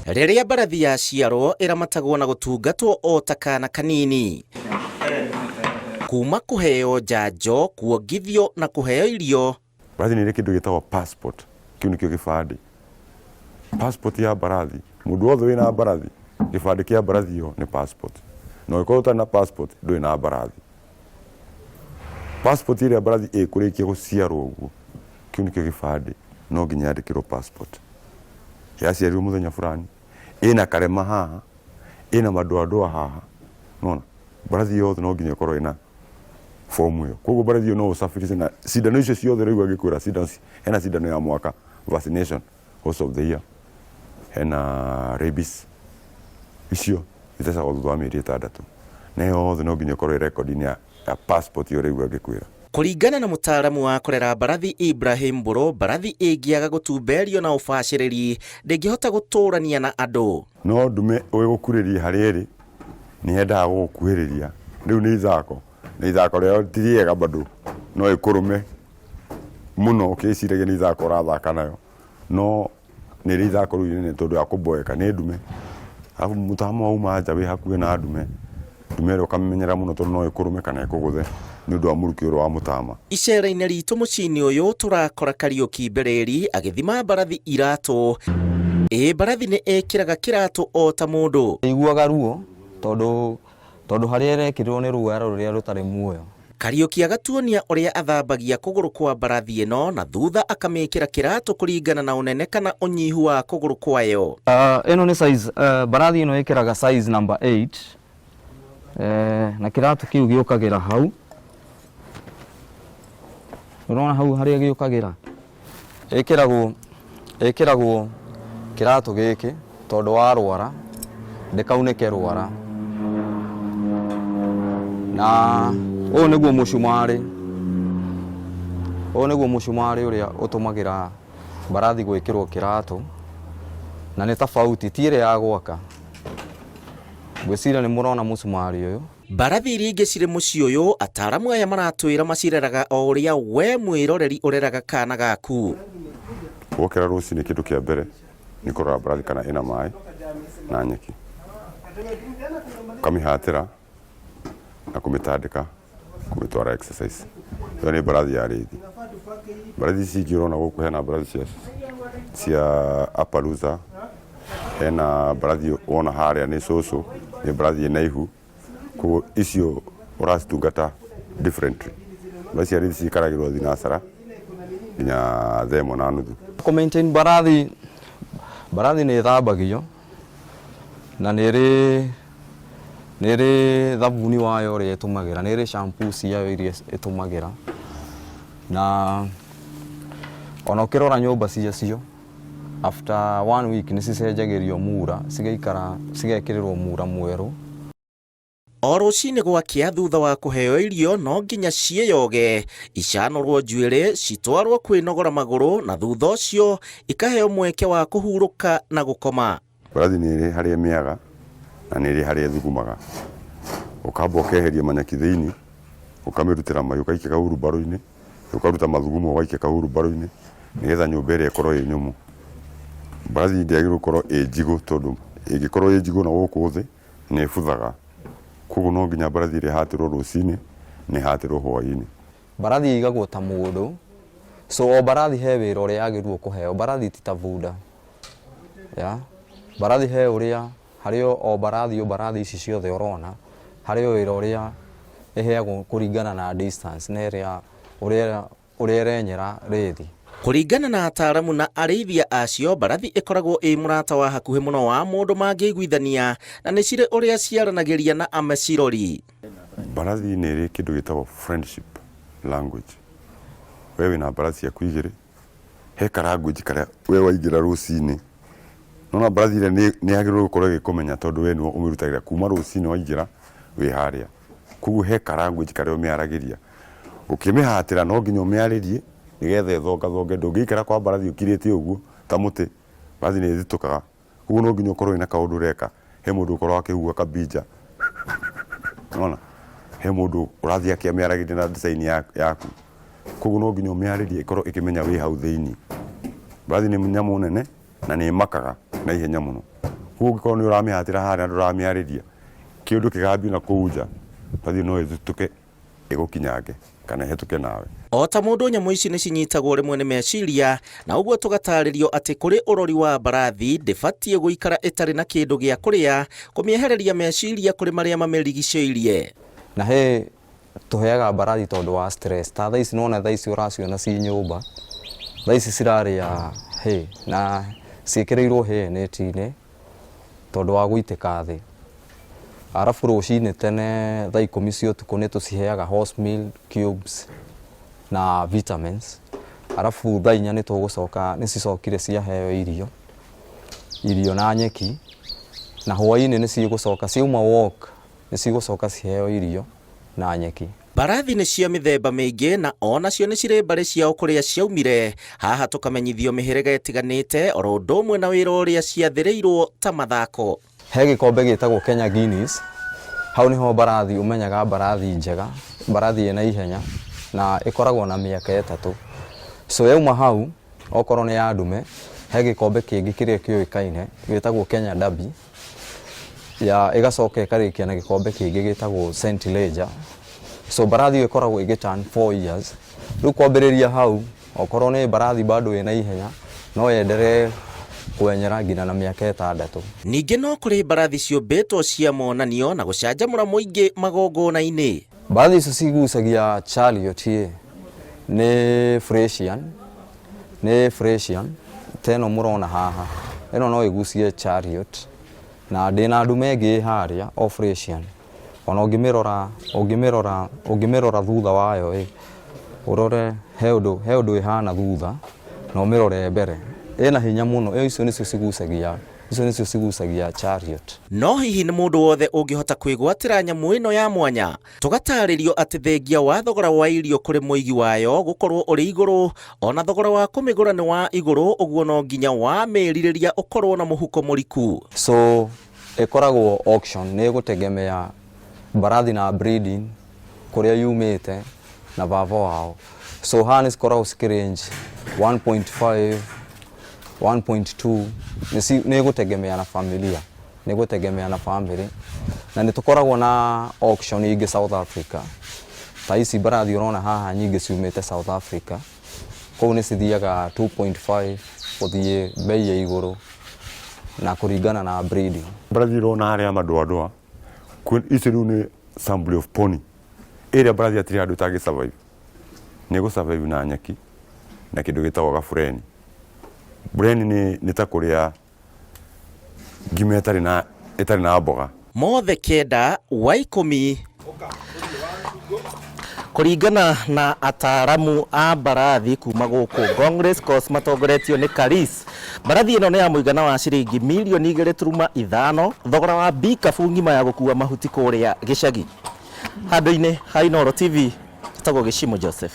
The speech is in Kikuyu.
Rĩrĩa mbarathi yaciarwo ĩramatagwo na gũtungatwo o ta kana kanini. Kuma kũheo njanjo, kuongithio na kũheo irio. Mbarathi nĩ ĩrĩ kĩndũ gĩtagwo passport, kĩu nĩkĩo gĩbandĩ. Passport ya mbarathi, mũndũ wothe wĩna mbarathi, gĩbandĩ kĩa mbarathi ĩyo nĩ passport. Na ũngĩkorwo ũtarĩ na passport, ndũrĩ na mbarathi. Passport ĩrĩa mbarathi ĩkũrĩkia gũciarwo ũguo, kĩu nĩkĩo gĩbandĩ, no nginya yandĩkĩrwo passport. Yaciarirwo mũthenya fulani, ĩna karema haha, ĩna madoadoa haha, nĩwona? Mbarathi yothe no nginya ĩkorwo ĩna fomu ĩyo. Koguo mbarathi ĩyo no ũcabirie na cindano icio ciothe rĩu angĩkwĩra cindano, hena cindano ya mwaka vaccination horse of the year, hena rabies, icio ithecagwo thutha wa mĩeri 6, na yothe no nginya ĩkorwo ĩ record-inĩ ya passport ĩyo rĩu angĩkwĩra. Kũringana na mũtaaramu wa kũrera mbarathi Ibrahim Mbũrũ, mbarathi ĩngĩaga gũtumberio na ũbacĩrĩri ndĩngĩhota gũtũrania na andũ. No ndume ĩgũkurĩrie harĩa ĩrĩ, nĩ yendaga gũgũkuhĩrĩria. Rĩu nĩ ithako, na ithako rĩao ti rĩega bado, no ĩkũrũme mũno ũkĩciragia nĩ ithako ũrathaka nayo, no nĩ rĩ ithako rĩu inene tondũ ya kũboeka nĩ ndume. Arabu mũtama wauma nja wĩ hakuhĩ na ndume, ndume ĩrĩa ũkamĩmenyera mũno tondũ no ĩkũrũme kana ĩkũgũthe nĩ ũndũ wa mũrukĩ ũrĩa wa mũtama. Icera-inĩ ritũ mũciĩ-inĩ ũyũ tũrakora Kariũki Mbereri agĩthima mbarathi iratũ. Ĩĩ mbarathi nĩ ĩkĩraga kĩratũ o ta mũndũ. Iguaga ruo tondũ tondũ harĩa ĩrekĩrwo nĩ rũara rũrĩa rũtarĩ muoyo. Kariũki agatuonia ũrĩa athambagia kũgũrũ kwa mbarathi ĩno na thutha akamĩkĩra kĩratũ kũringana na ũnene kana ũnyihu wa kũgũrũ kwayo. Ĩno nĩ size, mbarathi ĩno ĩkĩraga size number 8, na kĩratũ kĩu gĩũkagĩra hau. Ũrona hau harĩa gĩũkagĩra? Ĩkĩragwo ĩkĩragwo kĩratũ gĩkĩ tondũ wa rwara ndĩkaunĩke rwara. Na ũyũ nĩguo mũcumarĩ, ũyũ nĩguo mũcumarĩ ũrĩa ũtũmagĩra mbarathi gwĩkĩrwo kĩratũ, na nĩ tofauti ti ĩrĩa ya gwaka. Ngwĩciria nĩ mũrona mũcumarĩ ũyũ. Mbarathi iria ingĩ cirĩ mũciĩ ũyũ, ataaramu aya maratwĩra macireraga o ũrĩa we mwĩroreri ũreraga kana gaku. Wokĩra rũcinĩ kĩndũ kĩa mbere nĩ kũrora mbarathi kana ĩna maĩ na nyeki. Ũkamĩhatĩra na kũmĩtandĩka kũmĩtwara exercise. Ĩyo nĩ mbarathi ya rĩithi. Mbarathi ici ingĩ ũrona gũkũ hena mbarathi cia Appaloosa, hena mbarathi wona harĩa nĩ cũcũ, nĩ mbarathi ĩna ihu. Koguo icio ũracitungata differently. Mbarathi cia rĩithi ciikaragĩrwo thinacara nginya thaa ĩmwe na nuthu. Kũ maintain mbarathi, mbarathi nĩ ĩthambagio na nĩ ĩrĩ nĩ ĩrĩ thabuni wayo ũrĩa ĩtũmagĩra, nĩ ĩrĩ shampoo ciayo iria ĩtũmagĩra, na ona ũkĩrora nyũmba ciacio after one week nĩ cicenjagĩrio mura, cigaikara cigekĩrĩrwo mura mwerũ. O rũcinĩ gwakĩa thutha wa kũheo irio no nginya ciĩyoge, icanũrwo njuĩrĩ, citwarwo kwĩnogora magũrũ na thutha ũcio ikaheo mweke wa kũhurũka na gũkoma. Mbarathi nĩ ĩrĩ harĩa ĩmĩaga na nĩ ĩrĩ harĩa ĩthugumaga. Ũkamba ũkeheria manyeki thĩinĩ, ũkamĩrutĩra mai ũgaikia kahurumbarũ-inĩ, ũkaruta mathugumo ũgaikia kahurumbarũ-inĩ nĩgetha nyũmba ĩrĩa ĩkorwo ĩ nyũmũ. Mbarathi ndĩagĩrĩirwo gũkorwo ĩ njigũ tondũ ĩngĩkorwo ĩ njigũ na gũkũ thĩ nĩ ĩbuthaga. Koguo no nginya mbarathi ĩrĩa ĩhatĩrwo rũcinĩ na ĩhatĩrwo hwainĩ. Mbarathi ĩigagwo ta mũndũ, so o mbarathi he wĩra ũrĩa yagĩrĩirwo kũheo, mbarathi ti ta bunda, yeah. Mbarathi he ũrĩa, harĩ o mbarathi o mbarathi ici ciothe ũrona, harĩ o wĩra ũrĩa ĩheagwo kũringana na distance na ĩrĩa ũrĩa ũrĩa ĩrenyera rĩthi. Kũringana na ataaramu na arĩithia acio, mbarathi ĩkoragwo ĩ mũrata wa hakuhĩ mũno wa mũndũ mangĩiguithania na nĩ cirĩ ũrĩa ciaranagĩria na amecirori. Mbarathi nĩ ĩrĩ kĩndũ gĩtagwo friendship language. We wĩna mbarathi ciaku igĩrĩ, he ka language karĩa we waingĩra rũcinĩ, nĩwona mbarathi ĩrĩa nĩ yagĩrĩirwo gũkorwo ĩgĩkũmenya tondũ we nĩwe ũmĩrutagĩra kuma rũcinĩ waingĩra wĩ harĩa. Koguo he ka language karĩa ũmĩaragĩria. Ũkĩmĩhatĩra no nginya ũmĩarĩrie nĩgetha ĩthongathonge, ndũngĩikara kwa mbarathi ũkirĩte ũguo ta mũtĩ, mbarathi nĩ ĩthitũkaga. Koguo no nginya ũkorwo wĩna kaũndũ ũreka, he mũndũ ũkoragwo akĩhuha kabinja, nĩwona, he mũndũ ũrathiĩ akĩmĩaragĩria na design yaku. Koguo no nginya ũmĩarĩrie ĩkorwo ĩkĩmenya wĩ hau thĩiniĩ. Mbarathi nĩ nyamũ nene na nĩ ĩmakaga. Na ihenya mũno. Koguo ũngĩkorwo nĩ ũramĩhatĩra harĩa na ndũramĩarĩria, kĩũndũ kĩgambio na kũu nja, mbarathi no ĩthutũke ĩgũkinyange kana ĩhetũke nawe. O ta mũndũ, nyamũ ici nĩ cinyitagwo rĩmwe nĩ meciria, na ũguo tũgatarĩrio atĩ kũrĩ ũrori wa mbarathi ndĩbatiĩ gũikara ĩtarĩ na kĩndũ gĩa kũrĩa kũmĩehereria meciria kũrĩ marĩa mamĩrigicĩirie. Na he tũheaga mbarathi tondũ wa stress. Ta thaa ici nĩwona, thaa ici ũraciona ci nyũmba, thaa ici cirarĩa hay na ciĩkĩrĩirwo hay neti-inĩ tondũ wa gũitĩka thĩ. Arabu rũcinĩ tene thaa 10 cia ũtukũ nĩ tũciheaga horse meal cubes na vitamins. Arabu thaa 4 nĩ tũgũcoka, nĩ cicokire ciaheo irio na nyeki, na hwaĩ-inĩ nĩ cigũcoka ciauma walk, nĩ cigũcoka ciheo irio na nyeki. Mbarathi nĩ cia mĩthemba mĩingĩ na onacio nĩ cirĩ mbarĩ ciao kũrĩa ciaumire. Haha tũkamenyithio mĩhĩrĩga ĩtiganĩte oro ũndũ ũmwe na wĩra ũrĩa ciathĩrĩirwo ta mathako. He gĩkombe gĩtagwo Kenya Guineas. Hau nĩho mbarathi ũmenyaga mbarathi njega, mbarathi ĩna ihenya na ĩkoragwo na mĩaka 3. So yauma hau, okorwo nĩ ya ndume, he gĩkombe kĩngĩ kĩrĩa kĩũĩkaine gĩtagwo Kenya Derby, ya ĩgacoka ĩkarĩkia na gĩkombe kĩngĩ gĩtagwo St Leger. So mbarathi ĩyo ĩkoragwo ĩgĩ turn 4 years. Rĩu kwambĩrĩria hau, okorwo nĩ mbarathi bado ĩna ihenya, no yenderee kwenyera nginya na mĩaka 6. Ningĩ no kũrĩ mbarathi ciũmbĩtwo cia monanio na gũcanjamũra mũingĩ magongona-inĩ. Mbarathi icio cigucagia chariot ĩ nĩ Friesian, nĩ Friesian ta ĩno mũrona haha, ĩno no ĩgucie chariot, na ndĩna ndume ĩngĩ ĩ harĩa o Friesian. Ona ũngĩmĩrora thutha wayo ĩ, ũrore he ũndũ ĩhana thutha na ũmĩrore mbere, ĩna hinya mũno. Icio nĩcio cigucagia chariot. No hihi nĩ mũndũ wothe ũngĩhota kwĩgwatĩra nyamũ ĩno ya mwanya? Tũgatarĩrio atĩ thengia wa thogora wa irio kũrĩ mũigi wayo gũkorwo ũrĩ igũrũ, ona thogora wa kũmĩgũra nĩ wa igũrũ, ũguo no nginya wamĩrirĩria ũkorwo na mũhuko mũriku. So ĩkoragwo auction, nĩ ĩgũtegemea mbarathi na breeding, kũrĩa yumĩte na baba wao. So haha nĩ cikoragwo cikĩ 1.5, 1.2, nĩ ĩgũtegemea na familia, nĩ ĩgũtegemea na family. Na nĩ tũkoragwo na auction ingĩ South Africa. Ta ici mbarathi ũrona haha nyingĩ ciumĩte South Africa. Kũu nĩ cithiaga 2.5 gũthiĩ bei ya igũrũ na kũringana na breeding. Mbarathi ũrona harĩa madoadoa icio rĩu nĩ sample of pony ĩrĩa mbarathi hatirĩ handũ ĩtangĩ survive. Nĩ ĩgũ survive na nyeki na kĩndũ gĩtagwo gabureni. Bureni nĩ ta kũrĩa ngima ĩtarĩ na mboga. Mothe 9 wa 10 kũringana na ataramu a mbarathi kuma gũkũ Ngong Race Course matongoretio nĩ Karis. Mbarathi ĩno nĩ ya mũigana wa ciringi mirioni 2.5, thogora wa bikabu ng'ima ya gũkua mahuti kũrĩa gĩcagi. Handũ-inĩ ha Inooro TV, ĩtagwo Gĩcimo Joseph.